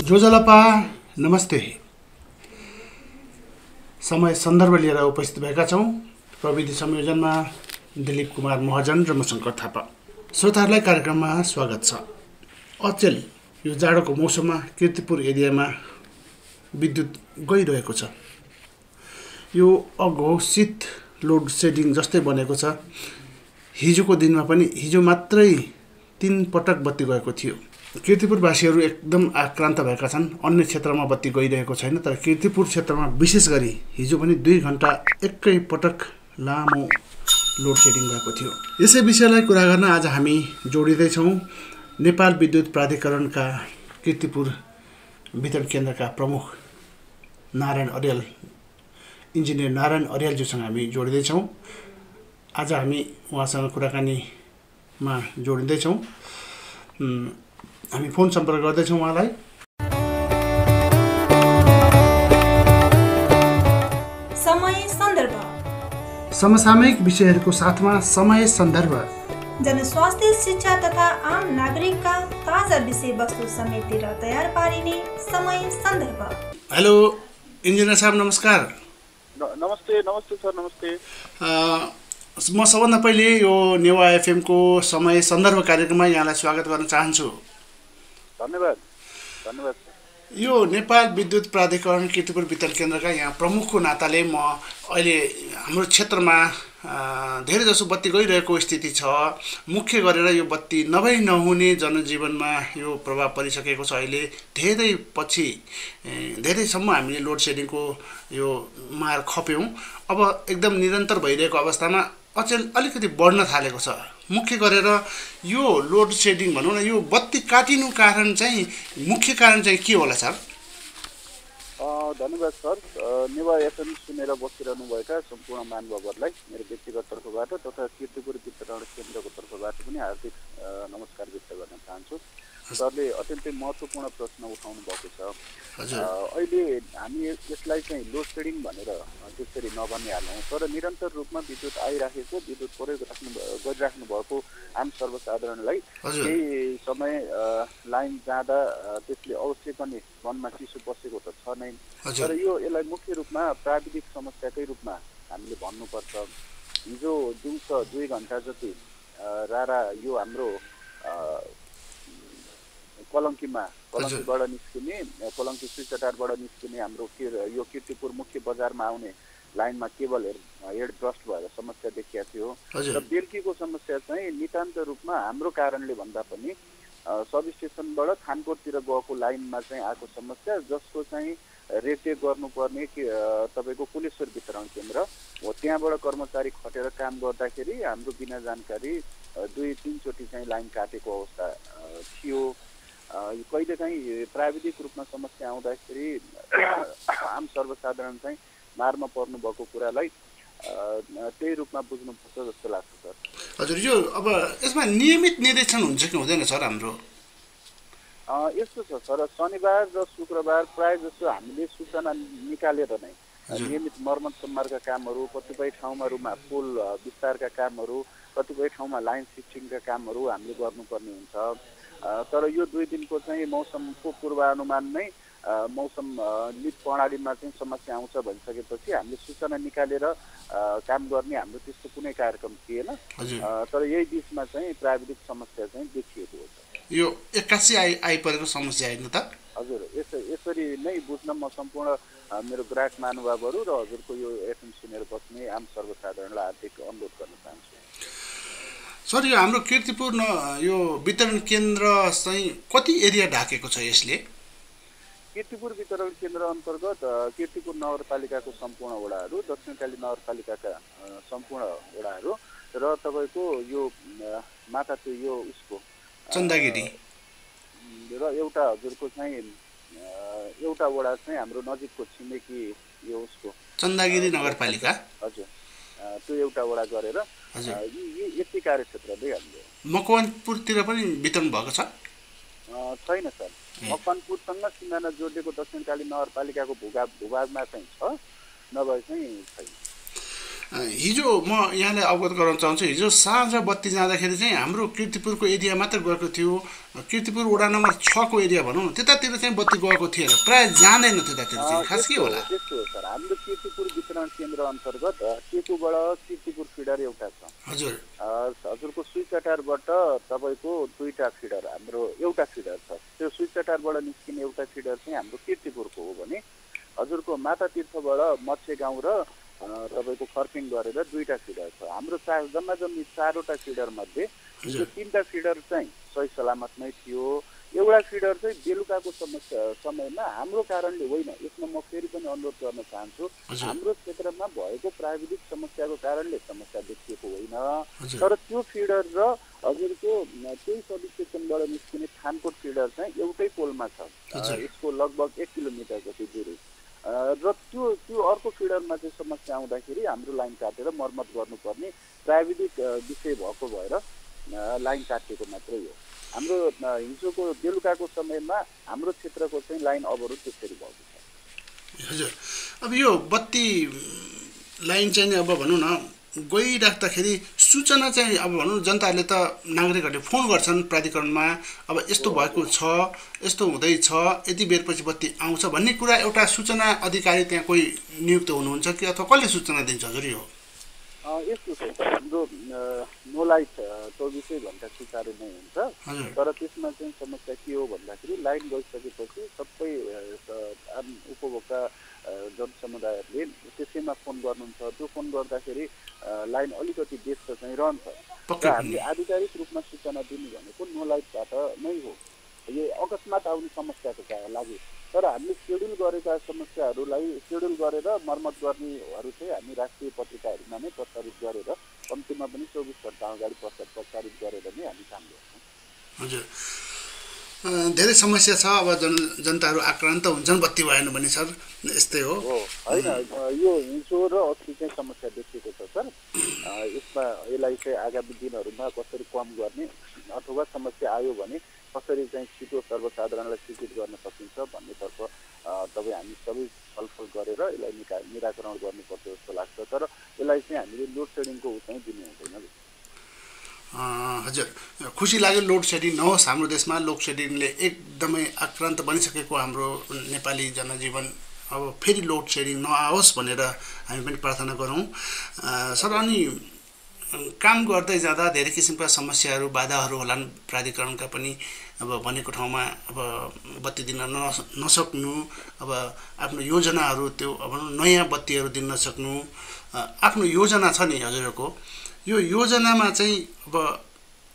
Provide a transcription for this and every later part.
जोजलपा नमस्ते। समय सन्दर्भ लिएर उपस्थित भएका छौँ। प्रविधि संयोजनमा दिलीप कुमार महजन र म शङ्कर थापा। श्रोताहरूलाई कार्यक्रममा स्वागत छ। अचेल यो जाडोको मौसममा कीर्तिपुर एरियामा विद्युत गइरहेको छ। यो अघोषित लोड सेडिङ जस्तै बनेको छ। हिजोको दिनमा पनि हिजो मात्रै 3 पटक बत्ती गएको थियो। कीर्तिपुरवासीहरू एकदम आक्रान्त भएका छन्। अन्य क्षेत्रमा बत्ती गइरहेको छैन, तर कीर्तिपुर क्षेत्रमा विशेष गरी हिजो पनि 2 घण्टा एकै पटक लामो लोड सेडिङ भएको थियो। यसै विषयलाई कुरा गर्न आज हामी जोडिँदैछौँ नेपाल विद्युत प्राधिकरणका कीर्तिपुर वितरण केन्द्रका प्रमुख नारायण अर्याल, इन्जिनियर नारायण अर्यालज्यूसँग हामी जोडिँदैछौँ। आज हामी उहाँसँग कुराकानीमा जोडिँदैछौँ। हामी फोन सम्पर्क गर्दैछौँ उहाँलाई। समय सन्दर्भ, समसामयिक विषयहरूको साथमा समय सन्दर्भ, जनस्वास्थ्य, शिक्षा तथा आम नागरिकका ताजा विषयवस्तु समेटेर तयार पारिने समय सन्दर्भ। हेलो इन्जिनियर साहब, नमस्कार। नमस्ते। नमस्ते सर, नमस्ते। म सबभन्दा पहिले यो नेवा एफएमको समय सन्दर्भ कार्यक्रममा यहाँलाई स्वागत गर्न चाहन्छु। धन्यवाद। धन्यवाद। यो नेपाल विद्युत प्राधिकरण कीर्तिपुर वितरण केन्द्रका यहाँ प्रमुखको नाताले म अहिले हाम्रो क्षेत्रमा धेरैजसो बत्ती गइरहेको स्थिति छ। मुख्य गरेर यो बत्ती नहुने जनजीवनमा यो प्रभाव परिसकेको छ। अहिले धेरैसम्म हामीले लोड सेडिङको यो मार खप्यौँ। अब एकदम निरन्तर भइरहेको अवस्थामा अचेल अलिकति बढ्न थालेको छ। मुख्य गरेर यो लोड सेडिङ भनौँ न, यो बत्ती काटिनु मुख्य कारण चाहिँ के होला सर? धन्यवाद सर। नेवा एफएम सुनेर बसिरहनुभएका सम्पूर्ण महानुभावहरूलाई मेरो व्यक्तिगत तर्फबाट तथा कीर्तिपुर वितरण केन्द्रको तर्फबाट पनि हार्दिक नमस्कार व्यक्त गर्न चाहन्छु। सरले अत्यन्तै महत्त्वपूर्ण प्रश्न उठाउनु भएको छ। अहिले हामी यसलाई चाहिँ लोड सेडिङ भनेर त्यसरी नभनिहालौँ, तर निरन्तर रूपमा विद्युत आइराखेको, विद्युत प्रयोग गरिराख्नु भएको आम सर्वसाधारणलाई केही समय लाइन जाँदा त्यसले अवश्य पनि मनमा चिसो बसेको त छ नै, तर यसलाई मुख्य रूपमा प्राविधिक समस्याकै रूपमा हामीले भन्नुपर्छ। हिजो दिउँसो 2 घण्टा जति रारा यो हाम्रो कलङ्कीबाट निस्किने, कलङ्की स्विचटारबाट निस्किने हाम्रो यो कीर्तिपुर मुख्य बजारमा आउने लाइनमा केबल हेड ब्रस्ट भएर समस्या देखिएको थियो। र बेलुकीको समस्या चाहिँ नितान्त रूपमा हाम्रो कारणले भन्दा पनि सब स्टेसनबाट खानकोटतिर गएको लाइनमा चाहिँ आएको समस्या, जसको चाहिँ रेखदेख गर्नुपर्ने तपाईँको कुलेश्वर वितरण केन्द्र हो, त्यहाँबाट कर्मचारी खटेर काम गर्दाखेरि हाम्रो बिना जानकारी 2-3 चोटि चाहिँ लाइन काटेको अवस्था थियो। कहिलेकाहीँ प्राविधिक रूपमा समस्या आउँदाखेरि आम सर्वसाधारण चाहिँ मारमा पर्नु भएको कुरालाई त्यही रूपमा बुझ्नुपर्छ जस्तो लाग्छ सर। हजुर, यो अब यसमा नियमित निरीक्षण हुन्छ कि हुँदैन सर हाम्रो? यस्तो छ सर, शनिबार र शुक्रबार प्राय जसो हामीले सूचना निकालेर नै नियमित मर्मत सम्मारका कामहरू, कतिपय ठाउँमा पुल विस्तारका कामहरू, कतिपय ठाउँमा लाइन सिफ्टिङका कामहरू हामीले गर्नुपर्ने हुन्छ। तर यो 2 दिनको चाहिँ मौसमको पूर्वानुमान नै मौसम लिप प्रणालीमा चाहिँ समस्या आउँछ भनिसकेपछि हामीले सूचना निकालेर काम गर्ने हाम्रो त्यस्तो कुनै कार्यक्रम थिएन। तर यही बिचमा चाहिँ प्राविधिक समस्या चाहिँ देखिएको हो। यो 81 आइपरेको समस्या होइन त? हजुर, यसरी नै बुझ्न म सम्पूर्ण मेरो ग्राहक महानुभावहरू र हजुरको यो एफएम सुनेर बस्ने आम सर्वसाधारणलाई हार्दिक अनुरोध गर्न चाहन्छु। सर, यो हाम्रो कीर्तिपुर यो वितरण केन्द्र चाहिँ कति एरिया ढाकेको छ यसले? कीर्तिपुर वितरण केन्द्र अन्तर्गत कीर्तिपुर नगरपालिकाको सम्पूर्ण वडाहरू, दक्षिणकाली नगरपालिकाका सम्पूर्ण वडाहरू र तपाईँको यो माथि यो उसको चन्दागिरी र एउटा हजुरको चाहिँ एउटा वडा चाहिँ हाम्रो नजिकको छिमेकी यो उसको चन्दागिरी नगरपालिका, हजुर, त्यो एउटा वडा गरेर यति कार्यक्षेत्र चाहिँ हामीले। मकवानपुरतिर पनि वितरण भएको छ? छैन सर, मकवानपुरसँग सिमाना जोडिएको दक्षिणकाली नगरपालिकाको भूभागमा चाहिँ छ, नभए चाहिँ छैन। हिजो म यहाँलाई अवगत गराउन चाहन्छु, हिजो साँझ बत्ती जाँदाखेरि चाहिँ हाम्रो कीर्तिपुरको एरिया मात्र गएको थियो। कीर्तिपुर वडा नम्बर 6 को एरिया भनौँ न, त्यतातिर चाहिँ बत्ती गएको थिएन, प्राय जाँदैन त्यतातिर चाहिँ। खास के होला? त्यस्तो हो सर, हाम्रो कीर्तिपुर वितरण केन्द्र अन्तर्गत टेकुबाट कीर्तिपुर फिडर एउटा छ। हजुर, हजुरको सुइचटारबाट तपाईँको 2टा फिडर, हाम्रो एउटा फिडर छ। त्यो सुइचटारबाट निस्किने एउटा फिडर चाहिँ हाम्रो कीर्तिपुरको हो भने हजुरको माता तीर्थबाट मत्स्य गाउँ र तपाईँको खर्पिङ गरेर 2टा फिडर छ। हाम्रो जम्मा 4वटा फिडर मध्ये त्यो 3टा फिडर चाहिँ सही सलामत नै थियो। एउटा फिडर चाहिँ बेलुकाको समयमा हाम्रो कारणले होइन, यसमा म फेरि पनि अनुरोध गर्न चाहन्छु, हाम्रो क्षेत्रमा भएको प्राविधिक समस्याको कारणले समस्या देखिएको होइन। तर त्यो फिडर र हजुरको त्यही सब स्टेसनबाट निस्किने थानकोट फिडर चाहिँ एउटै पोलमा छ। यसको लगभग 1 किलोमिटर जति दूरी र त्यो अर्को फिडरमा चाहिँ समस्या आउँदाखेरि हाम्रो लाइन काटेर मर्मत गर्नुपर्ने प्राविधिक विषय भएको भएर लाइन काटिएको मात्रै हो। हाम्रो हिजोको बेलुकाको समयमा हाम्रो क्षेत्रको चाहिँ लाइन अवरोध त्यसरी भएको छ। हजुर, अब यो बत्ती लाइन चाहिँ अब भनौँ न गइराख्दाखेरि सूचना चाहिँ अब भनौँ जनताहरूले त नागरिकहरूले फोन गर्छन् प्राधिकरणमा, अब यस्तो भएको छ, यस्तो हुँदैछ, यति बेरपछि बत्ती आउँछ भन्ने कुरा एउटा सूचना अधिकारी त्यहाँ कोही नियुक्त हुनुहुन्छ कि अथवा कसले सूचना दिन्छ हजुर? यो यस्तो छ, हाम्रो नो लाइट 24 घण्टा सुचारू नै हुन्छ। तर त्यसमा चाहिँ समस्या के हो भन्दाखेरि लाइन गइसकेपछि सबै उपभोक्ता जनसमुदायहरूले त्यसैमा फोन गर्नुहुन्छ। त्यो फोन गर्दाखेरि लाइन अलिकति व्यस्त चाहिँ रहन्छ र हामीले आधिकारिक रूपमा सूचना दिनु भनेको नो लाइटबाट नै हो, यो अकस्मात आउने समस्याको लागि। तर हामीले सेड्युल गरेका समस्याहरूलाई सेड्युल गरेर मर्मत गर्नेहरू चाहिँ हामी राष्ट्रिय पत्रिकाहरूमा नै प्रसारित गरेर कम्तीमा पनि 24 घण्टा अगाडि प्रसारित गरेर नै हामी काम गर्छौँ। हजुर, धेरै समस्या छ। अब जनताहरू आक्रान्त हुन्छन् बत्ती भएन भने सर, यस्तै हो होइन? यो हिजो र अस्ति चाहिँ समस्या देखिएको छ सर। यसलाई चाहिँ आगामी दिनहरूमा कसरी कम गर्ने अथवा समस्या आयो भने कसरी चाहिँ छिटो सर्वसाधारणलाई सूचित गर्न सकिन्छ भन्नेतर्फ तपाईँ हामी सबै छलफल गरेर यसलाई निराकरण गर्नुपर्छ जस्तो लाग्छ। तर यसलाई चाहिँ हामीले लोड सेडिङको चाहिँ दिनु हुँदैन। हजुर, खुसी लाग्यो लोड सेडिङ नहोस् हाम्रो देशमा। लोड सेडिङले एकदमै आक्रान्त बनिसकेको हाम्रो नेपाली जनजीवन, अब फेरि लोड सेडिङ नआओस् भनेर हामी पनि प्रार्थना गरौँ सर। अनि काम गर्दै जाँदा धेरै किसिमका समस्याहरू बाधाहरू होलान् प्राधिकरणका पनि। अब भनेको ठाउँमा अब बत्ती दिन नसक्नु, अब आफ्नो योजनाहरू त्यो अब नयाँ बत्तीहरू दिन नसक्नु, आफ्नो योजना छ नि हजुरहरूको, यो योजनामा चाहिँ अब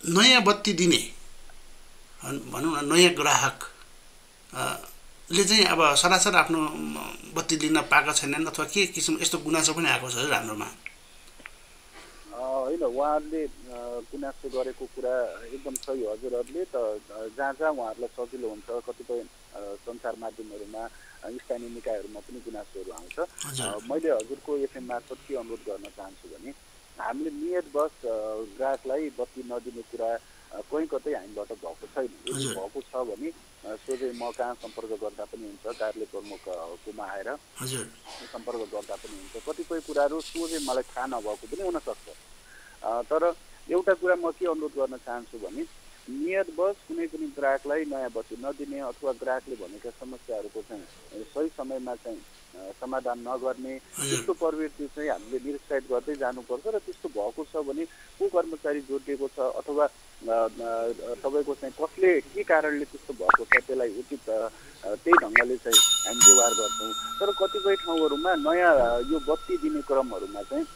नयाँ बत्ती दिने भनौँ न नयाँ ग्राहक ले चाहिँ अब सरासर आफ्नो बत्ती लिन पाएका छैनन् अथवा के किसिम यस्तो गुनासो पनि आएको छ हजुर हाम्रोमा? होइन, उहाँहरूले गुनासो गरेको कुरा एकदम सही। हजुरहरूले त जहाँ जहाँ उहाँहरूलाई सजिलो हुन्छ, कतिपय सञ्चार माध्यमहरूमा स्थानीय निकायहरूमा पनि गुनासोहरू आउँछ। मैले हजुरको एफएम मार्फत के अनुरोध गर्न चाहन्छु भने हामीले नियतवश ग्राहकलाई बत्ती नदिने कुरा कहीँ कतै हामीबाट भएको छैन। यदि भएको छ भने सोझै म कहाँ सम्पर्क गर्दा पनि हुन्छ, कार्यालय प्रमुखकोमा आएर सम्पर्क गर्दा पनि हुन्छ। कतिपय कुराहरू सोझै मलाई थाहा नभएको पनि हुनसक्छ। तर एउटा कुरा म के अनुरोध गर्न चाहन्छु भने नियतवश कुनै पनि ग्राहकलाई नयाँ बत्ती नदिने अथवा ग्राहकले भनेका समस्याहरूको चाहिँ सही समयमा चाहिँ समाधान नगर्ने त्यस्तो प्रवृत्ति चाहिँ हामीले निरुत्साहित गर्दै जानुपर्छ। र त्यस्तो भएको छ भने को कर्मचारी जोडिएको छ अथवा तपाईँको चाहिँ कसले के कारणले त्यस्तो भएको छ त्यसलाई उचित त्यही ढङ्गले चाहिँ हामी व्यवहार गर्छौँ। तर कतिपय ठाउँहरूमा नयाँ यो बत्ती दिने क्रमहरूमा चाहिँ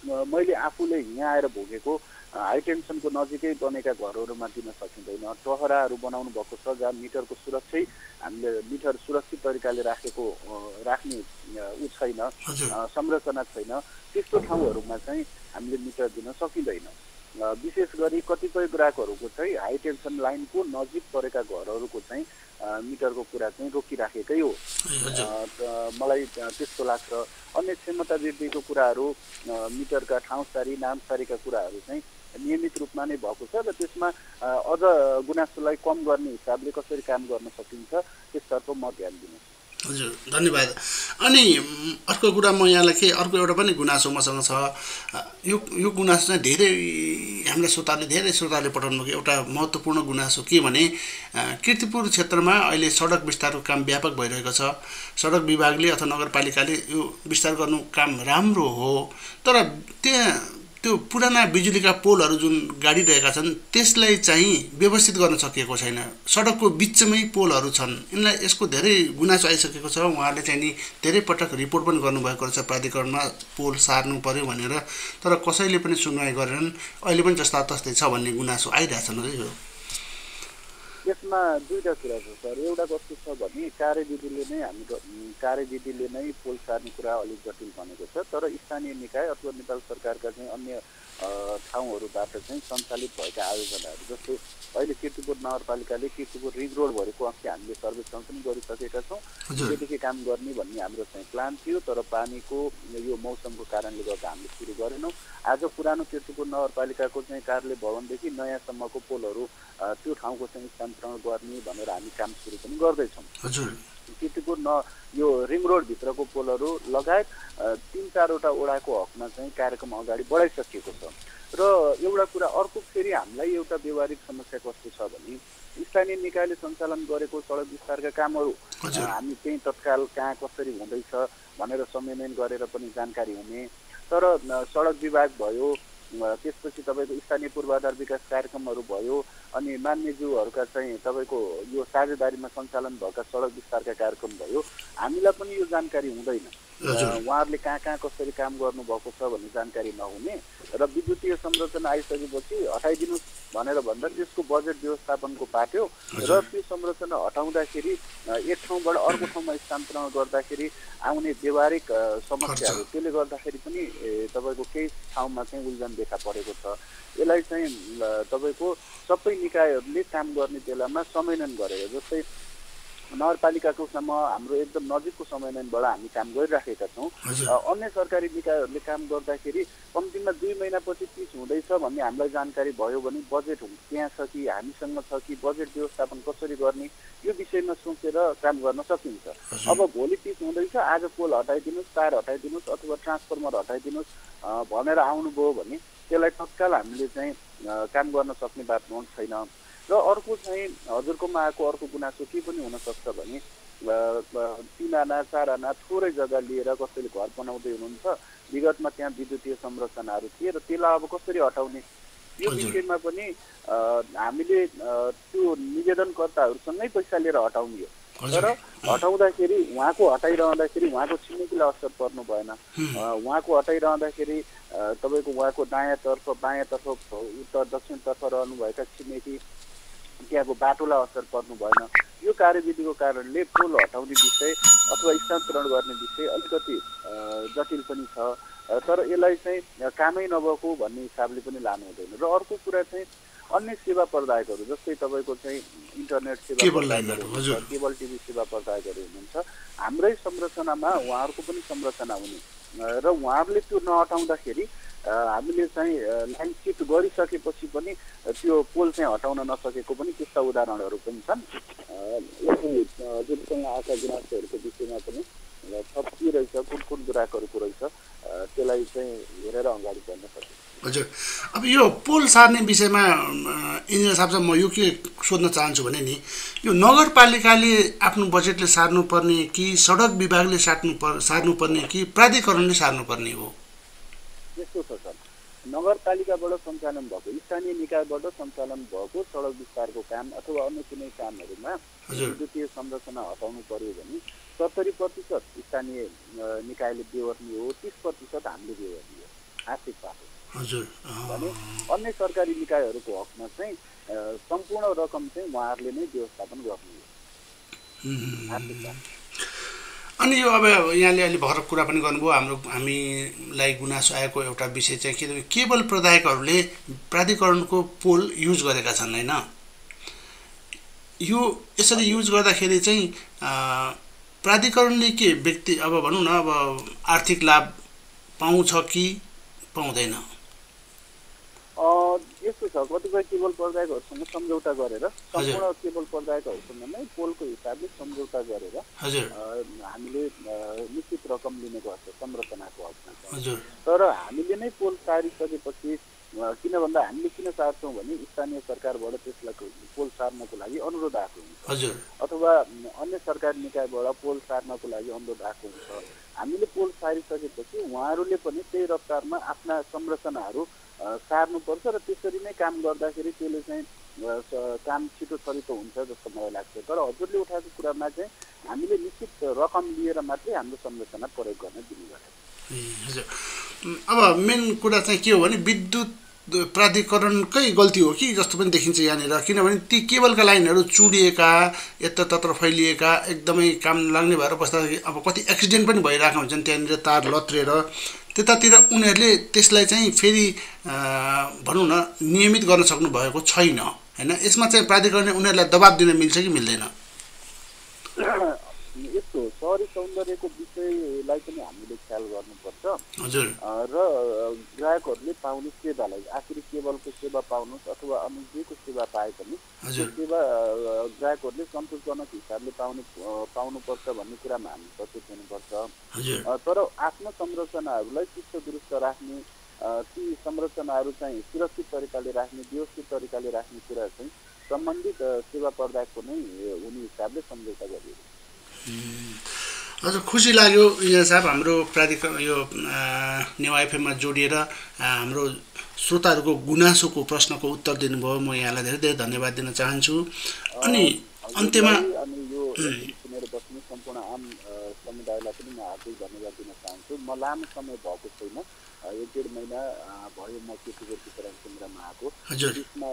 मैले आफूले यहाँ आएर भोगेको हाई टेन्सनको नजिकै बनेका घरहरूमा दिन सकिँदैन। टहराहरू बनाउनु भएको छ जहाँ मिटरको सुरक्षै हामीले मिटर सुरक्षित तरिकाले राख्ने छैन, संरचना छैन। त्यस्तो ठाउँहरूमा चाहिँ हामीले मिटर दिन सकिँदैन। विशेष गरी कतिपय ग्राहकहरूको चाहिँ हाई टेन्सन लाइनको नजिक परेका घरहरूको चाहिँ मिटरको कुरा चाहिँ रोकिराखेकै हो। मलाई त्यस्तो लाग्छ। अन्य क्षमता वृद्धिको कुराहरू, मिटरका ठाउँसारी नामसारीका कुराहरू चाहिँ नियमित रूपमा नै भएको छ र त्यसमा अझ गुनासोलाई कम गर्ने हिसाबले कसरी काम गर्न सकिन्छ त्यसतर्फ म ध्यान दिन्छु। हजुर, धन्यवाद। अनि अर्को कुरा म यहाँलाई के अर्को एउटा पनि गुनासो मसँग छ। यो गुनासो चाहिँ धेरै हामीलाई श्रोताले पठाउनु भएको एउटा महत्त्वपूर्ण गुनासो के भने कीर्तिपुर क्षेत्रमा अहिले सडक विस्तारको काम व्यापक भइरहेको छ। सडक विभागले अथवा नगरपालिकाले यो विस्तार गर्नु काम राम्रो हो, तर त्यो पुराना बिजुलीका पोलहरू जुन गाडिरहेका छन् त्यसलाई चाहिँ व्यवस्थित गर्न सकिएको छैन। सडकको बिचमै पोलहरू छन्। यसको धेरै गुनासो आइसकेको छ। उहाँहरूले चाहिँ नि धेरै पटक रिपोर्ट पनि गर्नुभएको रहेछ प्राधिकरणमा पोल सार्नु पर्यो भनेर, तर कसैले पनि सुनवाई गरेनन्। अहिले पनि जस्ता तस्तै छ भन्ने गुनासो आइरहेछन् है। यो यसमा दुईटा कुरा छ सर। एउटा कस्तो छ भने कार्यविधिले नै पोल सार्ने कुरा अलिक जटिल बनेको छ, तर स्थानीय निकाय अथवा नेपाल सरकारका चाहिँ अन्य ठाउँहरूबाट चाहिँ सञ्चालित भएका आयोजनाहरू, जस्तै अहिले कीर्तिपुर नगरपालिकाले कीर्तिपुर रिङ रोड भएको अस्ति हामीले सर्वेक्षण पनि गरिसकेका छौँ। त्योदेखि काम गर्ने भन्ने हाम्रो चाहिँ प्लान थियो, तर पानीको यो मौसमको कारणले गर्दा हामीले सुरु गरेनौँ। आज पुरानो कीर्तिपुर नगरपालिकाको चाहिँ कार्यालय भवनदेखि नयाँसम्मको पोलहरू त्यो ठाउँको चाहिँ स्थानान्तरण गर्ने भनेर हामी काम सुरु पनि गर्दैछौँ। कीर्तिपुर यो रिङ रोडभित्रको पोलहरू लगायत 3-4वटा वडाको हकमा चाहिँ कार्यक्रम अगाडि बढाइसकिएको छ। र एउटा कुरा अर्को फेरि हामीलाई एउटा व्यवहारिक समस्या कस्तो छ भने स्थानीय निकायले सञ्चालन गरेको सडक विस्तारका कामहरू हामी चाहिँ तत्काल कहाँ कसरी हुँदैछ भनेर समन्वय गरेर पनि जानकारी हुने, तर सडक विभाग भयो, त्यसपछि तपाईँको स्थानीय पूर्वाधार विकास कार्यक्रमहरू भयो, अनि मान्यज्यूहरूका चाहिँ तपाईँको यो साझेदारीमा सञ्चालन भएका सडक विस्तारका कार्यक्रम भयो, हामीलाई पनि यो जानकारी हुँदैन। उहाँहरूले कहाँ कहाँ कसरी काम गर्नुभएको छ भन्ने जानकारी नहुने र विद्युतीय संरचना आइसकेपछि हटाइदिनुहोस् भनेर भन्दा त्यसको बजेट व्यवस्थापनको पाट्यो र त्यो संरचना हटाउँदाखेरि एक ठाउँबाट अर्को ठाउँमा स्थानान्तरण गर्दाखेरि आउने व्यवहारिक समस्याहरू, त्यसले गर्दाखेरि पनि तपाईँको केही ठाउँमा चाहिँ उल्झन देखा परेको छ। यसलाई चाहिँ तपाईँको सबै निकायहरूले काम गर्ने बेलामा समन्वयन गरेर, जस्तै नगरपालिकाको हाम्रो एकदम नजिकको समन्वयनबाट हामी काम गरिराखेका छौँ। अन्य सरकारी निकायहरूले काम गर्दाखेरि कम्तीमा 2 महिनापछि पिच हुँदैछ भन्ने हामीलाई जानकारी भयो भने बजेट त्यहाँ छ कि हामीसँग छ कि बजेट व्यवस्थापन कसरी गर्ने यो विषयमा सोचेर काम गर्न सकिन्छ। अब भोलि पिच हुँदैछ, आज पोल हटाइदिनुहोस्, तार हटाइदिनुहोस् अथवा ट्रान्सफर्मर हटाइदिनुहोस् भनेर आउनुभयो भने त्यसलाई तत्काल हामीले चाहिँ काम गर्न सक्ने बाटो छैन। र अर्को चाहिँ हजुरकोमा आएको अर्को गुनासो के पनि हुनसक्छ भने 3 आना 4 आना थोरै जग्गा लिएर कसैले घर बनाउँदै हुनुहुन्छ, विगतमा त्यहाँ विद्युतीय संरचनाहरू थिए र त्यसलाई अब कसरी हटाउने यो विषयमा पनि हामीले त्यो निवेदनकर्ताहरूसँगै पैसा लिएर हटाउने हो। तर हटाउँदाखेरि हटाइरहँदाखेरि उहाँको छिमेकीलाई असर पर्नु भएन। उहाँको हटाइरहँदाखेरि तपाईँको उहाँको दायाँतर्फ बायाँतर्फ उत्तर दक्षिणतर्फ रहनुभएका छिमेकी त्यहाँको बाटोलाई असर पर्नु भएन। यो कार्यविधिको कारणले पोल हटाउने विषय अथवा स्थानान्तरण गर्ने विषय अलिकति जटिल पनि छ, तर यसलाई चाहिँ कामै नभएको भन्ने हिसाबले पनि लानु हुँदैन। र अर्को कुरा चाहिँ अन्य सेवा प्रदायकहरू, जस्तै तपाईँको चाहिँ इन्टरनेट सेवा प्रदायकहरू, केबल टिभी सेवा प्रदायकहरू हुनुहुन्छ, हाम्रै संरचनामा उहाँहरूको पनि संरचना हुने र उहाँहरूले त्यो नहटाउँदाखेरि हामीले चाहिँ लाइन सिफ्ट गरिसकेपछि पनि त्यो पोल चाहिँ हटाउन नसकेको पनि त्यस्ता उदाहरणहरू पनि छन्। हजुरसँग आएका गुनासोहरूको विषयमा पनि थप के रहेछ, कुन ग्राहकहरूको रहेछ त्यसलाई चाहिँ हेरेर अगाडि बढ्न सकिन्छ। हजुर, अब यो पोल सार्ने विषयमा इन्जिनियर साहब म यो के सोध्न चाहन्छु भने नि, यो नगरपालिकाले आफ्नो बजेटले सार्नुपर्ने कि सडक विभागले सार्नुपर्ने कि प्राधिकरणले सार्नुपर्ने हो? यस्तो छ सर, नगरपालिकाबाट सञ्चालन भएको, स्थानीय निकायबाट सञ्चालन भएको सडक विस्तारको काम अथवा अन्य कुनै कामहरूमा विद्युतीय संरचना हटाउनु पर्यो भने 70% स्थानीय निकायले बेहोर्ने हो, 30% हामीले बेहोर्ने हो आर्थिक पाटो। भने अन्य सरकारी निकायहरूको हकमा चाहिँ सम्पूर्ण रकम चाहिँ उहाँहरूले नै व्यवस्थापन गर्ने हो आर्थिक पाटो। अनि यो अब यहाँले अहिले भर्खर कुरा पनि गर्नुभयो, हामीलाई गुनासो आएको एउटा विषय चाहिँ के केबल प्रदायकहरूले प्राधिकरणको पोल युज गरेका छन् होइन? यो यसरी युज गर्दाखेरि चाहिँ प्राधिकरणले के व्यक्ति अब भनौँ न अब आर्थिक लाभ पाउँछ कि पाउँदैन? यस्तो छ, कतिपय केबल प्रदायकहरूसँग सम्झौता गरेर सम्पूर्ण केबल प्रदायकहरूसँग नै पोलको हिसाबले सम्झौता गरेर हामीले निश्चित रकम लिने गर्छ संरचनाको हकमा। तर हामीले नै पोल सारिसकेपछि किन भन्दा हामीले किन सार्छौँ भने स्थानीय सरकारबाट त्यसलाई पोल सार्नको लागि अनुरोध आएको हुन्छ अथवा अन्य सरकारी निकायबाट पोल सार्नको लागि अनुरोध आएको हुन्छ। हामीले पोल सारिसकेपछि उहाँहरूले पनि त्यही रफ्तारमा आफ्ना संरचनाहरू सार्नुपर्छ र त्यसरी नै काम गर्दाखेरि त्यसले चाहिँ काम छिटो छरितो हुन्छ जस्तो मलाई लाग्छ। तर हजुरले उठाएको कुरामा चाहिँ हामीले निश्चित रकम लिएर मात्रै हाम्रो संरचना प्रयोग गर्न दिने गरेको। हजुर, अब मेन कुरा चाहिँ के हो भने विद्युत प्राधिकरणकै गल्ती हो कि जस्तो पनि देखिन्छ यहाँनिर, किनभने ती केबलका लाइनहरू चुडिएका यत्रतत्र फैलिएका एकदमै काम लाग्ने भएर बस्दाखेरि अब कति एक्सिडेन्ट पनि भइरहेका हुन्छन् त्यहाँनिर तार लत्रेर। त्यतातिर उनीहरूले त्यसलाई चाहिँ फेरि भनौँ न नियमित गर्न सक्नु भएको छैन होइन। यसमा चाहिँ प्राधिकरणले उनीहरूलाई दबाब दिन मिल्छ कि मिल्दैन? यस्तो सहरी सौन्दर्यको विषयलाई पनि हामीले ख्याल गर्नुपर्छ र ग्राहकहरूले पाउने सेवालाई आखिरी केबलको सेवा पाउनुहोस् अथवा अन्य जेको सेवा पाए पनि त्यो सेवा ग्राहकहरूले सन्तोषजनक हिसाबले पाउनुपर्छ भन्ने कुरामा हामी सचेत हुनुपर्छ। तर आफ्नो संरचनाहरूलाई शिष्ट दुरुस्त राख्ने, ती संरचनाहरू चाहिँ सुरक्षित तरिकाले राख्ने, व्यवस्थित तरिकाले राख्ने कुरा चाहिँ सम्बन्धित सेवा प्रदायकको नै हुने हिसाबले सम्झौता गरिएको। हजुर, खुसी लाग्यो इन्जिनियर साहब हाम्रो प्राधिकरण यो नेवा एफएममा जोडिएर हाम्रो श्रोताहरूको गुनासोको प्रश्नको उत्तर दिनुभयो। म यहाँलाई धेरै धेरै धन्यवाद दिन चाहन्छु। अनि अन्त्यमा यो सुनेर बस्ने सम्पूर्ण आम समुदायलाई पनि म हार्दिक धन्यवाद दिन चाहन्छु। म लामो समय भएको छैन, 1-1.5 महिना भयो म केटीको वितरण केन्द्रमा आएको। त्यसमा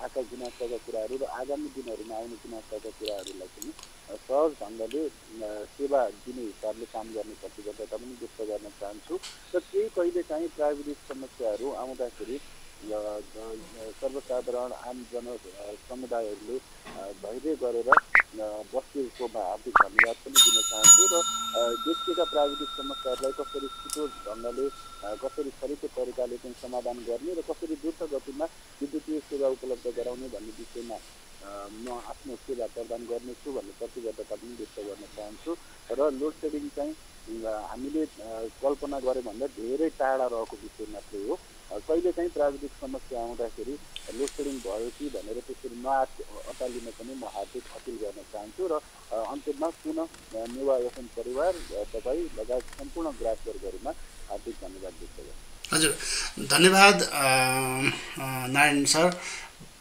आएका गुनासोका कुराहरू र आगामी दिनहरूमा आउने गुनासोका कुराहरूलाई पनि सहज ढङ्गले सेवा दिने हिसाबले काम गर्ने प्रतिबद्धता पनि व्यक्त गर्न चाहन्छु। र केही कहिले काहीँ प्राविधिक समस्याहरू आउँदाखेरि सर्वसाधारण आम समुदायहरूले धैर्य गरेर बसेकोमा हार्दिक धन्यवाद पनि दिन चाहन्छु। र देखिएका प्राविधिक समस्याहरूलाई कसरी छिटो ढङ्गले कसरी छरितो तरिकाले चाहिँ समाधान गर्ने र कसरी द्रुत गतिमा विद्युतीय सेवा उपलब्ध गराउने भन्ने विषयमा म आफ्नो सेवा प्रदान गर्नेछु भन्ने प्रतिबद्धता पनि व्यक्त गर्न चाहन्छु। र लोड सेडिङ चाहिँ हामीले कल्पना गरे भन्दा धेरै टाढा रहेको विषय मात्रै हो। कहिले काहीँ प्राविधिक समस्या आउँदाखेरि लोड सेडिङ भयो कि भनेर त्यसरी नअटालिन पनि म हार्दिक अपिल गर्न चाहन्छु। र अन्त्यमा पुनः नेवा एफएम परिवार तपाईँ लगायत सम्पूर्ण ग्राहकवर्गहरूमा हार्दिक धन्यवाद व्यक्त गर्छु। हजुर, धन्यवाद नारायण सर।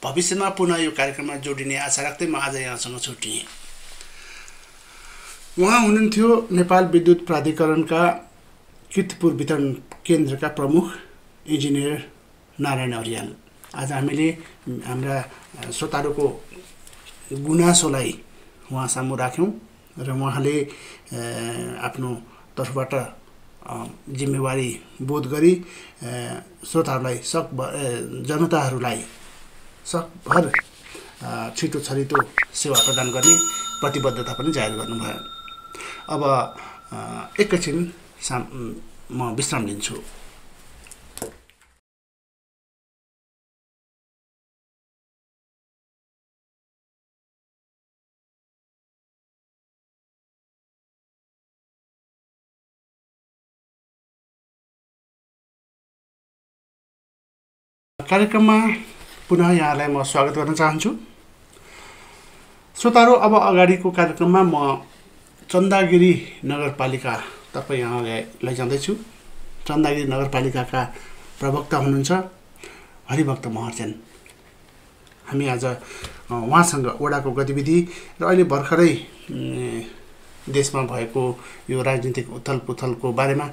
भविष्यमा पुनः यो कार्यक्रममा जोडिने आशा राख्दै म आज यहाँसँग छुट्टिएँ। उहाँ हुनुहुन्थ्यो नेपाल विद्युत प्राधिकरणका कीर्तिपुर वितरण केन्द्रका प्रमुख इन्जिनियर नारायण अर्याल। आज हामीले हाम्रा श्रोताहरूको गुनासोलाई उहाँ सामु राख्यौँ र उहाँले आफ्नो तर्फबाट जिम्मेवारी बोध गरी श्रोताहरूलाई जनताहरूलाई सकभर छिटो छरितो सेवा प्रदान गर्ने प्रतिबद्धता पनि जाहेर गर्नुभयो। अब एकैछिन म विश्राम लिन्छु। कार्यक्रममा पुनः यहाँलाई म स्वागत गर्न चाहन्छु। श्रोताहरू, अब अगाडिको कार्यक्रममा म चन्दागिरी नगरपालिकातर्फ यहाँलाई लैजाँदैछु। चन्दागिरी नगरपालिकाका प्रवक्ता हुनुहुन्छ हरिभक्त महर्जन। हामी आज उहाँसँग वडाको गतिविधि र अहिले भर्खरै देशमा भएको यो राजनीतिक उथलपुथलको बारेमा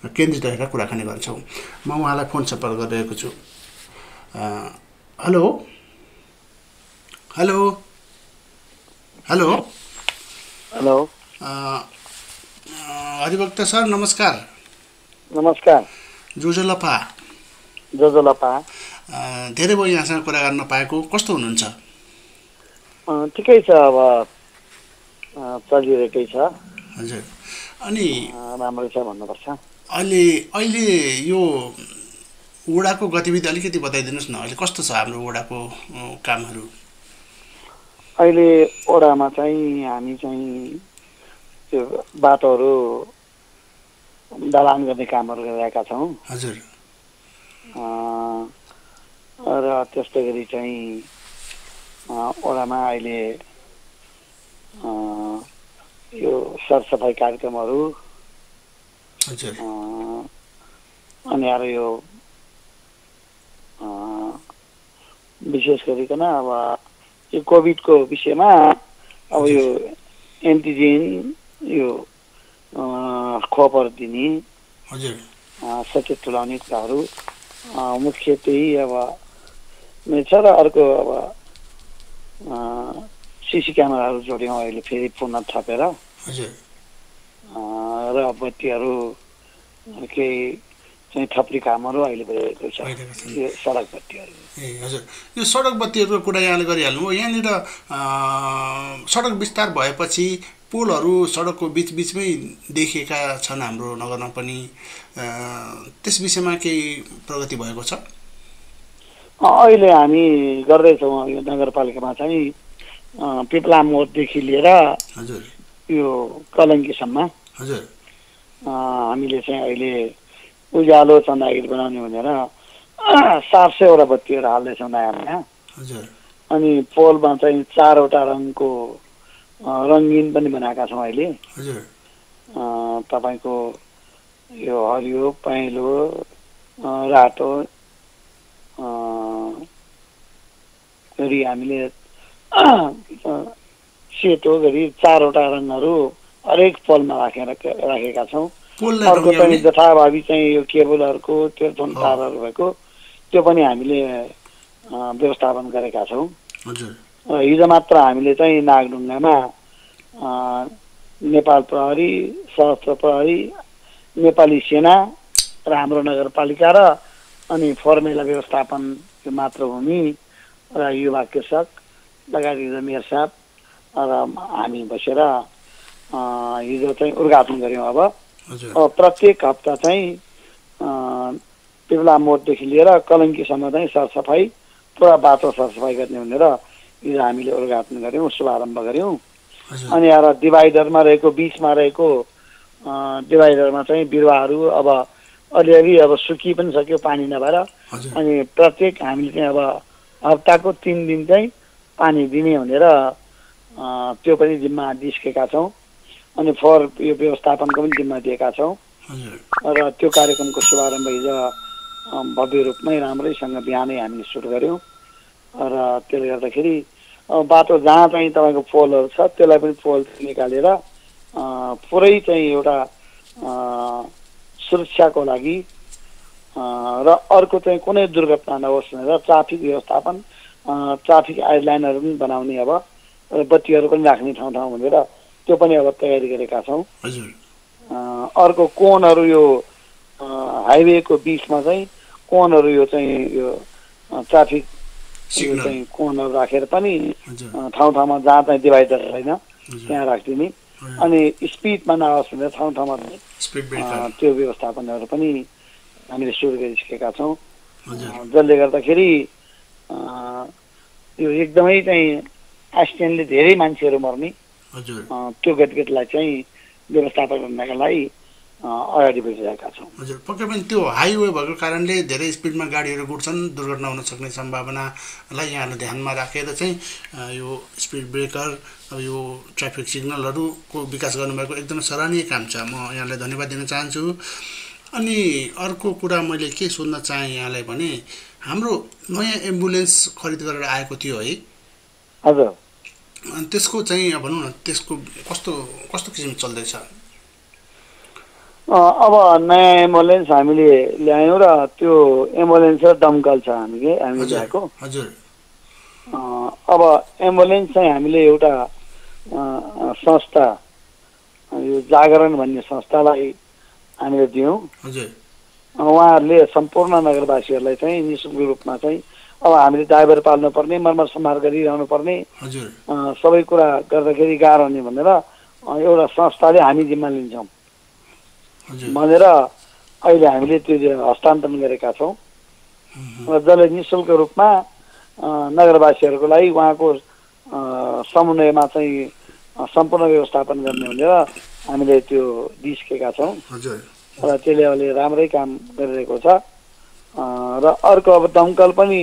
केन्द्रित रहेर कुराकानी गर्छौँ। म उहाँलाई फोन सम्पर्क गरिरहेको छु। Hello hello hello hello Haribhakta sir, नमस्कार। नमस्कार। जोजोलपा धेरै भयो यहाँसँग कुरा गर्न पाएको। कस्तो हुनुहुन्छ? ठिकै छ, अब चलिरहेकै छ। हजुर, अनि राम्रै छ भन्नुपर्छ। अहिले यो वडाको गतिविधि अलिकति बताइदिनुहोस् न, अहिले कस्तो छ हाम्रो वडाको कामहरू? अहिले वडामा चाहिँ हामी चाहिँ त्यो बाटोहरू ढलान गर्ने कामहरू गरिरहेका छौँ। हजुर। र त्यस्तै गरी चाहिँ वडामा अहिले यो सरसफाइ कार्यक्रमहरू अनि अरू यो विशेष गरिकन अब यो कोभिडको विषयमा अब यो एन्टिजेन यो खोपहरू दिने, सचेत तुल्याउने कुराहरू मुख्य त्यही अब छ। र अर्को अब सिसी क्यामेराहरू जोड्यौँ अहिले फेरि पुनः थपेर, र बत्तीहरू केही चाहिँ थप्ने कामहरू अहिले भइरहेको छ, यो सडक बत्तीहरू। हजुर, यो सडक बत्तीहरूको कुरा यहाँले गरिहाल्नु। यहाँनिर सडक विस्तार भएपछि पोलहरू सडकको बिचबिचमै देखिएका छन् हाम्रो नगरमा पनि, त्यस विषयमा केही प्रगति भएको छ? अहिले हामी गर्दैछौँ यो नगरपालिकामा चाहिँ पिपला मोडदेखि लिएर यो कलङ्कीसम्म हामीले चाहिँ अहिले उज्यालो चन्दागिरी बनाउने भनेर 700वटा बत्तीहरू हाल्दैछौँ नयाँ नयाँ। अनि पोलमा चाहिँ 4वटा रङको रङ्गीन पनि बनाएका छौँ अहिले। तपाईँको यो हरियो, पहेँलो, रातो गरी हामीले सेतो गरी 4वटा रङहरू हरेक पोलमा राखेका छौँ। अर्को चाहिँ जथाभावी चाहिँ यो केबलहरूको टेलिफोन तारहरू भएको त्यो पनि हामीले व्यवस्थापन गरेका छौँ। हिजो मात्र हामीले चाहिँ नागढुङ्गामा नेपाल प्रहरी, सशस्त्र प्रहरी, नेपाली सेना र हाम्रो नगरपालिका र अनि फर्मेला व्यवस्थापन यो मातृभूमि र युवा कृषक लगायत मेयर साहब र हामी बसेर हिजो चाहिँ उद्घाटन गऱ्यौँ। अब प्रत्येक हप्ता चाहिँ पिपला मोडदेखि लिएर कलङ्कीसम्म चाहिँ सरसफाइ, पुरा बाटो सरसफाइ गर्ने भनेर हिजो हामीले उद्घाटन गऱ्यौँ, शुभारम्भ गऱ्यौँ। अनि यहाँ डिभाइडरमा रहेको, बिचमा रहेको डिभाइडरमा चाहिँ बिरुवाहरू अब अलिअलि अब सुकी पनि सक्यो पानी नभएर। अनि प्रत्येक हामीले चाहिँ अब हप्ताको 3 दिन चाहिँ पानी दिने भनेर त्यो पनि जिम्मा दिइसकेका छौँ। अनि यो व्यवस्थापनको पनि जिम्मा दिएका छौँ। र त्यो कार्यक्रमको शुभारम्भ हिजो भव्य रूपमै राम्रैसँग बिहानै हामीले सुरु गऱ्यौँ। र त्यसले गर्दाखेरि बाटो जहाँ चाहिँ तपाईँको पोलहरू छ त्यसलाई पनि पोल निकालेर पुरै चाहिँ एउटा सुरक्षाको लागि र अर्को चाहिँ कुनै दुर्घटना नहोस् भनेर ट्राफिक व्यवस्थापन, ट्राफिक आइडलाइनहरू पनि बनाउने, अब बत्तीहरू पनि राख्ने ठाउँ ठाउँ भनेर त्यो पनि अब तयारी गरेका छौँ। अर्को कोनहरू यो हाइवेको बिचमा चाहिँ कोनहरू यो चाहिँ यो ट्राफिक चाहिँ कोनहरू राखेर पनि ठाउँ ठाउँमा जहाँ चाहिँ डिभाइडर छैन त्यहाँ राखिदिने। अनि स्पिडमा नआओस् भनेर ठाउँ ठाउँमा त्यो व्यवस्थापनहरू पनि हामीले सुरु गरिसकेका छौँ। जसले गर्दाखेरि यो एकदमै चाहिँ एक्सिडेन्टले धेरै मान्छेहरू मर्ने त्यो गतिविधिलाई चाहिँ व्यवस्थापन गर्नका लागि अगाडि बढिरहेका छौँ। हजुर, पक्कै पनि त्यो हाइवे भएको कारणले धेरै स्पिडमा गाडीहरू गुड्छन्, दुर्घटना हुन सक्ने सम्भावनालाई यहाँले ध्यानमा राखेर चाहिँ यो स्पिड ब्रेकर, अब यो ट्राफिक सिग्नलहरूको विकास गर्नुभएको एकदमै सराहनीय काम छ। म यहाँलाई धन्यवाद दिन चाहन्छु। अनि अर्को कुरा मैले के सोध्न चाहेँ यहाँलाई भने, हाम्रो नयाँ एम्बुलेन्स खरिद गरेर आएको थियो है? हजुर। अनि त्यसको चाहिँ भनौँ न, त्यसको कस्तो कस्तो किसिम चल्दैछ? अब नयाँ एम्बुलेन्स हामीले ल्यायौँ र त्यो एम्बुलेन्स र दमकल छ हामीले ल्याएको। हजुर। अब एम्बुलेन्स चाहिँ हामीले एउटा संस्था, यो जागरण भन्ने संस्थालाई हामीले दियौँ। उहाँहरूले सम्पूर्ण नगरवासीहरूलाई चाहिँ निःशुल्क रूपमा चाहिँ अब हामीले ड्राइभर पाल्नुपर्ने, मर्मत सम्हार गरिरहनु पर्ने, सबै कुरा गर्दाखेरि गाह्रो हुने भनेर एउटा संस्थाले हामी जिम्मा लिन्छौँ भनेर अहिले हामीले त्यो हस्तान्तरण गरेका छौँ। र जसले निःशुल्क रूपमा नगरवासीहरूको लागि उहाँको समन्वयमा चाहिँ सम्पूर्ण व्यवस्थापन गर्ने भनेर हामीले त्यो दिइसकेका छौँ र त्यसले अहिले राम्रै काम गरिरहेको छ। र अर्को अब दमकल पनि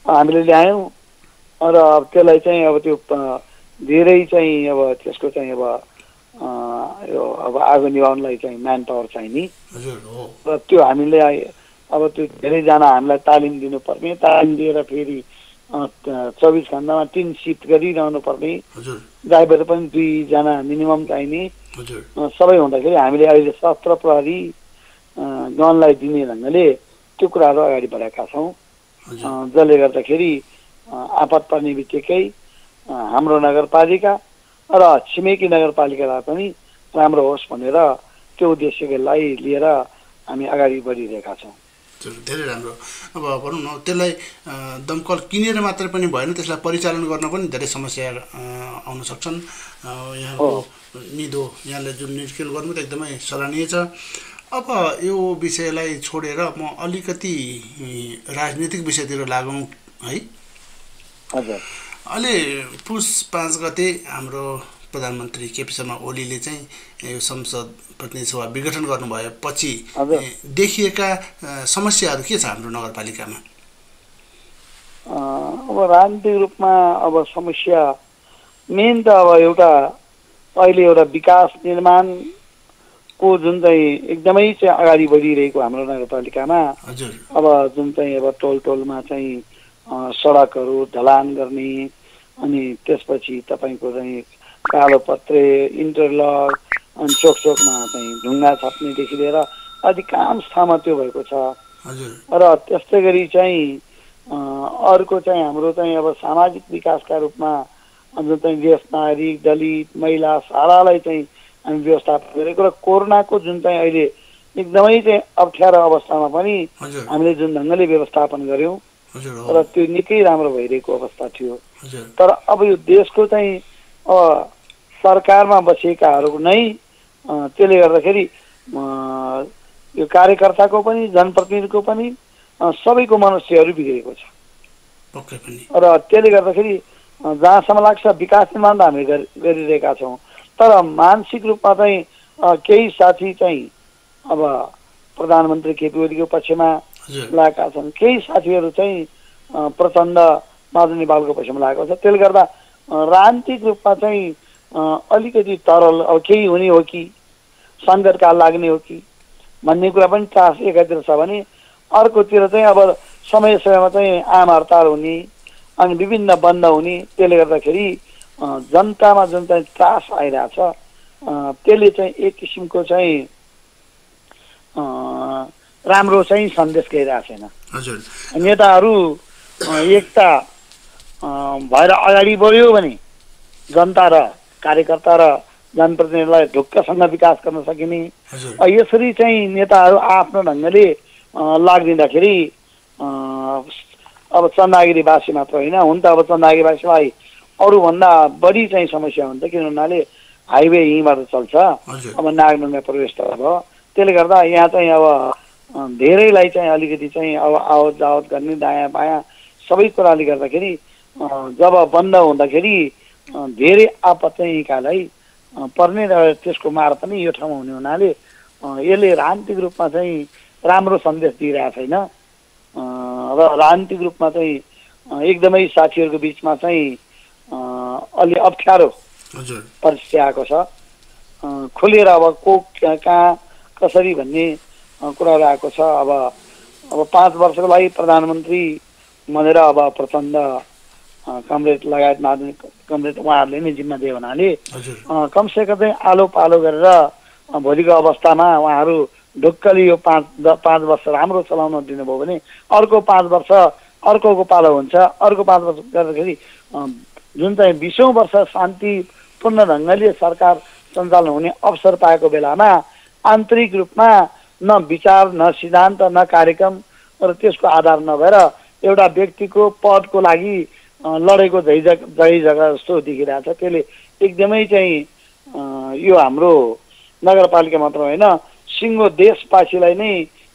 हामीले ल्यायौँ र अब त्यसलाई चाहिँ अब त्यो धेरै चाहिँ अब त्यसको चाहिँ अब यो अब आगो निभाउनलाई चाहिँ म्यान पावर चाहिने र त्यो हामीले अब त्यो धेरैजना हामीलाई तालिम दिनुपर्ने, तालिम दिएर फेरि 24 घण्टामा 3 सिफ्ट गरिरहनु पर्ने, ड्राइभर पनि 2 जना मिनिमम चाहिने, सबै हुँदाखेरि हामीले अहिले 17 प्रहरी गनलाई दिने ढङ्गले त्यो कुराहरू अगाडि बढाएका छौँ। जसले गर्दाखेरि आपत पर्ने बित्तिकै हाम्रो नगरपालिका र छिमेकी नगरपालिकालाई पनि राम्रो होस् भनेर त्यो उद्देश्यलाई लिएर हामी अगाडि बढिरहेका छौँ। धेरै राम्रो। अब भनौँ न त्यसलाई दमकल किनेर मात्रै पनि भएन, त्यसलाई परिचालन गर्न पनि धेरै समस्या आउन सक्छन्। यहाँको निधो यहाँले जुन निष्क्रिय गर्नु त एकदमै सराहनीय छ। अब यो विषयलाई छोडेर म अलिकति राजनीतिक विषयतिर लागौँ है। हजुर। अहिले पुस 5 गते हाम्रो प्रधानमन्त्री केपी शर्मा ओलीले चाहिँ यो संसद प्रतिनिधि सभा विघटन गर्नुभएपछि देखिएका समस्याहरू के छ हाम्रो नगरपालिकामा? अब राजनीतिक रूपमा अब समस्या मेन त अब एउटा अहिले एउटा विकास निर्माणको जुन चाहिँ एकदमै चाहिँ अगाडि बढिरहेको हाम्रो नगरपालिकामा अब जुन चाहिँ अब टोलमा चाहिँ सडकहरू ढलान गर्ने अनि त्यसपछि तपाईँको चाहिँ कालो पत्रे इन्टरलक अनि चोकमा चाहिँ ढुङ्गा छाप्नेदेखि लिएर अधिकांश ठाउँमा त्यो भएको छ। र त्यस्तै गरी चाहिँ अर्को चाहिँ हाम्रो चाहिँ अब सामाजिक विकासका रूपमा जुन चाहिँ ज्येष्ठ नागरिक दलित महिला सारालाई चाहिँ हामी व्यवस्थापन गरेको र कोरोनाको जुन चाहिँ अहिले एकदमै चाहिँ अप्ठ्यारो अवस्थामा पनि हामीले जुन ढङ्गले व्यवस्थापन गऱ्यौँ र त्यो निकै राम्रो भइरहेको अवस्था थियो। तर अब यो देशको चाहिँ सरकारमा बसेकाहरू नै त्यसले गर्दाखेरि यो कार्यकर्ताको पनि जनप्रतिनिधिको पनि सबैको मनस्यहरू बिग्रेको छ र त्यसले गर्दाखेरि जहाँसम्म लाग्छ विकास निर्माण त हामी गरिरहेका छौँ, तर मानसिक रूपमा चाहिँ केही साथी चाहिँ अब प्रधानमन्त्री केपी ओलीको पक्षमा लागेका छन्, केही साथीहरू चाहिँ प्रचण्ड माधव नेपालको पक्षमा लागेको छ। त्यसले गर्दा राजनीतिक रूपमा चाहिँ अलिकति तरल अब केही हुने हो कि सङ्कटकाल लाग्ने हो कि भन्ने कुरा पनि चास एकातिर छ भने अर्कोतिर चाहिँ अब समय समयमा चाहिँ आम हडताल हुने अनि विभिन्न बन्द हुने, त्यसले गर्दाखेरि जनतामा जुन चाहिँ त्रास आइरहेछ त्यसले चाहिँ एक किसिमको चाहिँ राम्रो चाहिँ सन्देश गइरहेको छैन। नेताहरू एकता भएर अगाडि बढ्यो भने जनता र कार्यकर्ता र जनप्रतिनिधिलाई ढुक्कसँग विकास गर्न सकिने। यसरी चाहिँ नेताहरू आफ्नो ढङ्गले लाग्दिँदाखेरि अब चन्दागिरीवासी मात्र होइन, हुन त अब चन्दागिरीवासीलाई अरूभन्दा बढी चाहिँ समस्या हुन्छ, किन भन्नाले हाइवे यहीँबाट चल्छ, अब नागढुङ्गा प्रवेश भयो। त्यसले गर्दा यहाँ चाहिँ अब धेरैलाई चाहिँ अलिकति चाहिँ अब आवत जावत गर्ने दायाँ बायाँ सबै कुराले गर्दाखेरि जब बन्द हुँदाखेरि धेरै आपत चाहिँ यहीँकालाई पर्ने र त्यसको मार पनि यो ठाउँमा हुने हुनाले यसले राजनीतिक रूपमा चाहिँ राम्रो सन्देश दिइरहेको छैन र राजनीतिक रूपमा चाहिँ एकदमै साथीहरूको बिचमा चाहिँ अलि अप्ठ्यारो परिस्थिति आएको छ। खुलेर अब को कहाँ कसरी भन्ने कुराहरू आएको छ। अब 5 वर्षको लागि प्रधानमन्त्री भनेर अब प्रचण्ड कमरेड लगायत माधव कमरेड उहाँहरूले नै जिम्मा दिए हुनाले कमसेकम चाहिँ आलो पालो गरेर भोलिको अवस्थामा उहाँहरू ढुक्कली यो 5 वर्ष राम्रो चलाउन दिनुभयो भने अर्को 5 वर्ष अर्कोको पालो हुन्छ। अर्को 5 वर्ष गर्दाखेरि जुन चाहिँ 20औं वर्ष शान्तिपूर्ण ढङ्गले सरकार सञ्चालन हुने अवसर पाएको बेलामा आन्तरिक रूपमा न विचार न सिद्धान्त न कार्यक्रम र त्यसको आधार नभएर एउटा व्यक्तिको पदको लागि लडेको जै जग्गा जस्तो देखिरहेछ। त्यसले एकदमै चाहिँ यो हाम्रो नगरपालिका मात्र होइन सिङ्गो देशवासीलाई नै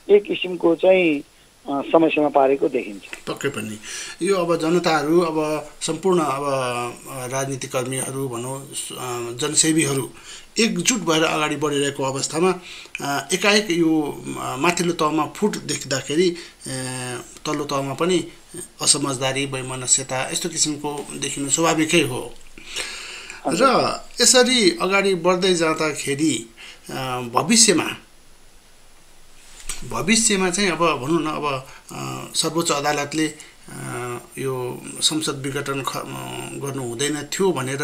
एक किसिमको चाहिँ समस्यामा पारेको देखिन्छ। पक्कै पनि यो अब जनताहरू अब सम्पूर्ण अब राजनीतिक कर्मीहरू भनौँ जनसेवीहरू एकजुट भएर अगाडि बढिरहेको अवस्थामा एकाएक यो माथिल्लो तहमा फुट देख्दाखेरि तल्लो तहमा पनि असमझदारी वैमनस्यता यस्तो किसिमको देखिनु स्वाभाविकै हो र यसरी अगाडि बढ्दै जाँदाखेरि भविष्यमा चाहिँ अब भनौँ न अब सर्वोच्च अदालतले यो संसद विघटन गर्नु हुँदैन थियो भनेर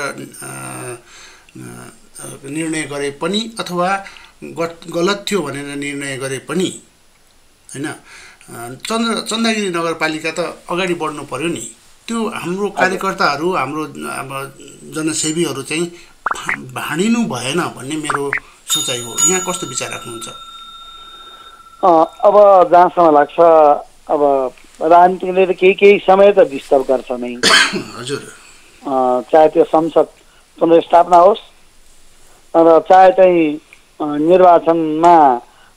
निर्णय गरे पनि अथवा गलत थियो भनेर निर्णय गरे पनि हैन चन्दागिरी नगरपालिका त अगाडि बढ्नु पर्यो नि। त्यो हाम्रो कार्यकर्ताहरू हाम्रो अब जनसेवीहरू चाहिँ भाँडिनु भएन भन्ने मेरो सोचाइ हो। यहाँ कस्तो विचार राख्नुहुन्छ? अब जहाँसम्म लाग्छ अब राजनीतिले त केही समय त डिस्टर्ब गर्छ नै हजुर, चाहे त्यो संसद पुनर्स्थापना होस् र चाहे चाहिँ निर्वाचनमा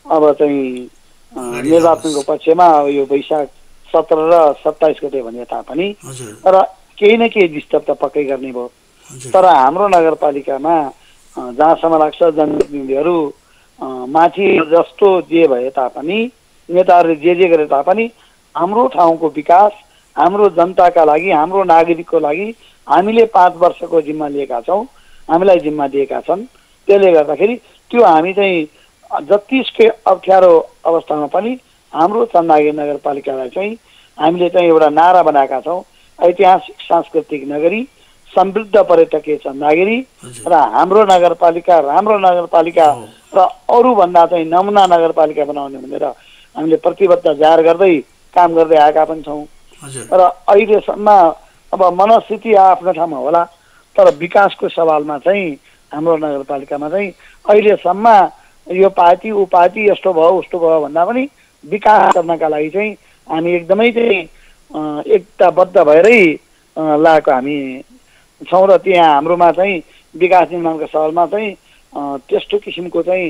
अब चाहिँ निर्वाचनको पक्षमा अब यो वैशाख 17 र 27 गते भने तापनि र केही न केही डिस्टर्ब त पक्कै गर्ने भयो। तर हाम्रो नगरपालिकामा जहाँसम्म लाग्छ जनप्रतिनिधिहरू माथि जस्तो जे भए तापनि नेताहरूले जे गरे तापनि हाम्रो ठाउँको विकास हाम्रो जनताका लागि हाम्रो नागरिकको लागि हामीले 5 वर्षको जिम्मा लिएका छौँ, हामीलाई जिम्मा दिएका छन्। त्यसले गर्दाखेरि त्यो हामी चाहिँ जतिसुकै अप्ठ्यारो अवस्थामा पनि हाम्रो चन्दागिरी नगरपालिकालाई चाहिँ हामीले चाहिँ एउटा नारा बनाएका छौँ, ऐतिहासिक सांस्कृतिक नगरी, समृद्ध पर्यटकीय चन्दागिरी र हाम्रो नगरपालिका राम्रो नगरपालिका र अरूभन्दा चाहिँ नमुना नगरपालिका बनाउने भनेर हामीले प्रतिबद्ध जाहेर गर्दै काम गर्दै आएका पनि छौँ। र अहिलेसम्म अब मनस्थिति आफ्नो ठाउँमा होला, तर विकासको सवालमा चाहिँ हाम्रो नगरपालिकामा चाहिँ अहिलेसम्म यो पार्टी ऊ पार्टी यस्तो भयो उस्तो भयो भन्दा पनि विकास गर्नका लागि चाहिँ हामी एकदमै चाहिँ एकताबद्ध भएरै लागेको हामी छौँ र त्यहाँ हाम्रोमा चाहिँ विकास निर्माणको सवालमा चाहिँ त्यस्तो किसिमको चाहिँ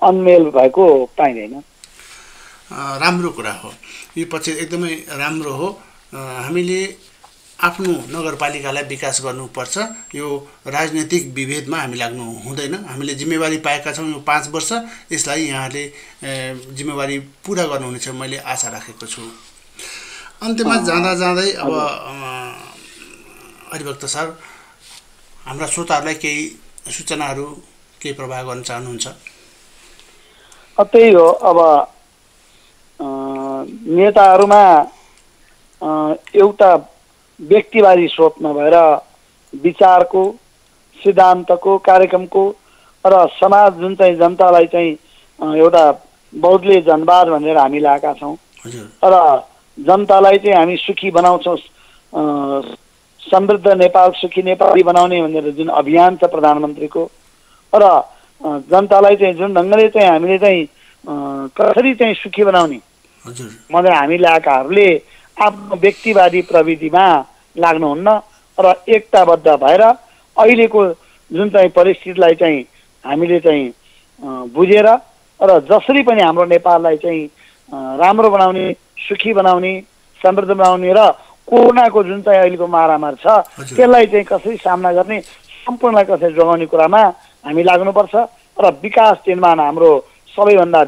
अनमेल भएको पाइँदैन। राम्रो कुरा हो, यो पछि एकदमै राम्रो हो। हामीले आफ्नो नगरपालिकालाई विकास गर्नुपर्छ, यो राजनैतिक विभेदमा हामी लाग्नु हुँदैन। हामीले जिम्मेवारी पाएका छौँ यो 5 वर्ष, यसलाई यहाँले जिम्मेवारी पुरा गर्नुहुनेछ मैले आशा राखेको छु। अन्त्यमा जाँदै अब हरिभक्त सर, हाम्रा श्रोताहरूलाई केही सूचनाहरू केही प्रवाह गर्न चाहनुहुन्छ? त्यही हो, अब नेताहरूमा एउटा व्यक्तिवादी स्रोत नभएर विचारको, सिद्धान्तको, कार्यक्रमको र समाज जुन चाहिँ जनतालाई चाहिँ एउटा बौद्धले जनवाद भनेर हामी ल्याएका छौँ र जनतालाई चाहिँ हामी सुखी बनाउँछौँ, समृद्ध नेपाल सुखी नेपाली बनाउने भनेर जुन अभियान छ प्रधानमन्त्रीको, र जनतालाई चाहिँ जुन ढङ्गले चाहिँ हामीले चाहिँ कसरी चाहिँ सुखी बनाउने भनेर हामी ल्याएकाहरूले आफ्नो व्यक्तिवादी प्रविधिमा लाग्नुहुन्न र एकताबद्ध भएर अहिलेको जुन चाहिँ परिस्थितिलाई चाहिँ हामीले चाहिँ बुझेर र जसरी पनि हाम्रो नेपाललाई चाहिँ राम्रो बनाउने, सुखी बनाउने, समृद्ध बनाउने र कोरोनाको जुन चाहिँ अहिलेको महामारी छ त्यसलाई चाहिँ कसरी सामना गर्ने, सम्पूर्णलाई कसरी जोगाउने कुरामा हामी लाग्नुपर्छ र विकास निर्माण हाम्रो सबैभन्दा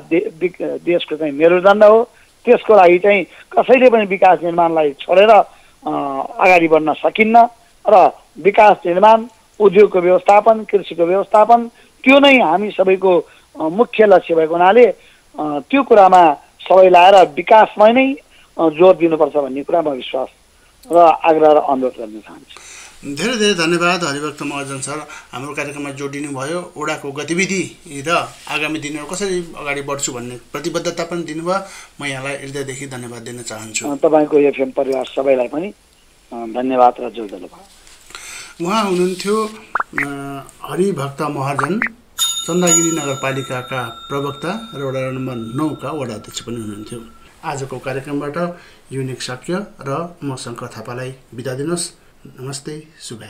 देशको चाहिँ मेरुदण्ड हो। त्यसको लागि चाहिँ कसैले पनि विकास निर्माणलाई छोडेर अगाडि बढ्न सकिन्न र विकास निर्माण, उद्योगको व्यवस्थापन, कृषिको व्यवस्थापन त्यो नै हामी सबैको मुख्य लक्ष्य भएको हुनाले त्यो कुरामा सबै लाएर विकासमै नै जोड दिनुपर्छ भन्ने कुरामा विश्वास र आग्रह र अनुरोध गर्न चाहन्छु। धेरै धेरै धन्यवाद हरिभक्त महर्जन सर, हाम्रो कार्यक्रममा जोडिनु भयो। ओडाको गतिविधि र आगामी दिनहरू कसरी अगाडि बढ्छु भन्ने प्रतिबद्धता पनि दिनुभयो। म यहाँलाई हृदयदेखि धन्यवाद दिन चाहन्छु। तपाईँको एफएम परिवार सबैलाई पनि धन्यवाद र जोडिदिनु भयो। उहाँ हुनुहुन्थ्यो हरिभक्त महर्जन, चन्दागिरी नगरपालिकाका प्रवक्ता र वडा नम्बर 9 का वडा अध्यक्ष पनि हुनुहुन्थ्यो। आजको कार्यक्रमबाट युनिक सक्य र म शङ्कर थापालाई बिदा दिनुहोस्। नमस्ते, शुभ।